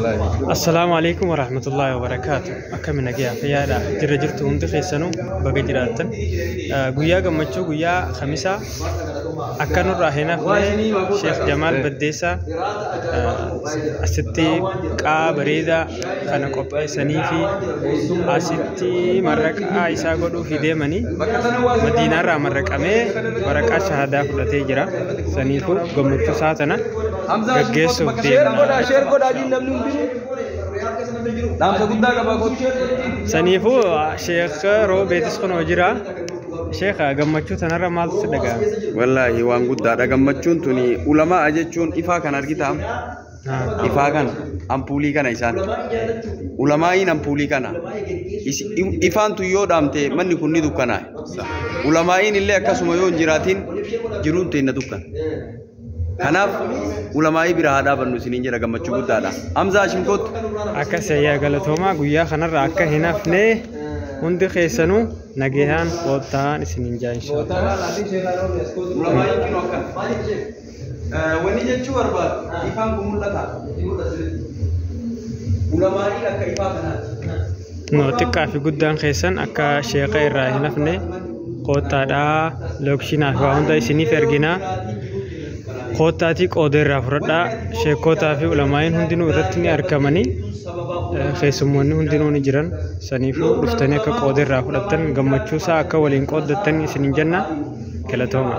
Assalaamu alaikum warahmatullaahi wabarakaatu. Akkami nagayaa fayyaadha. Jirra jirtu hundi keessanuu baga jiraattan. Guyyaa gammachuu guyyaa Khamisaa akka nurraa hin hafne Sheekh Jamaal Baddeessaa asitti qaa bareedaa kana qopheessanii fi asitti marraqaa isaa godhuufi deemanii Madiinaarraa marraqamee waraqaa shahaadaa fudhatee jira. Saniifuu gammachuu isaa tana gaggeessuuf deemna. Saniifuu Sheekh Roobeetis kunoo jira. Sheekh gammachuu tanarra maaltu si dhaga'ame? Wallaahi waan guddaadha gammachuun tuni. Ulamaa jechuun ifaa kan argitaa, ifaa kana, ampuulii kana, isaan ulamaa'iin ampuulii kana. Ifaan tun yoo dhaamte manni kun ni dukkanaa'e. Ulamaa'iin illee akkasuma yoo hin jiraatin jiruun teenna dukkana. Kanaaf ulamaa'ii bira haa dhaabannu isiniin jedha. Gammachuu guddaadha. Hamzaa Hashim, kootu. Akkas ayyaa, galatoomaa. Guyyaa kanarra akka hin hafne hundi keessanuu nagahaan koottaan isiniin jaa, inshaallah. Ulamaa'iin kinoo akkana. Wanni jechuu barbaadu, ifaan kun mul'ata. Ulamaa'iin akka ifaa kanaati. No, xiqqaa fi guddaan keessan akka sheeka irraa hin hafne koottaadhaa. Lookishinaa fi waa hunda isiniif erginaa. Koottaatii qooda irraa fudhadhaa. Sheekotaa fi ulamaa'iin hundinuu irratti ni argamanii, keessummoonni hundinuu ni jiran. Saniifuu dhuftanii akka qooda irraa fudhattan, gammachuu isaa akka waliin qooddattan isiniin jenna. Galatooma.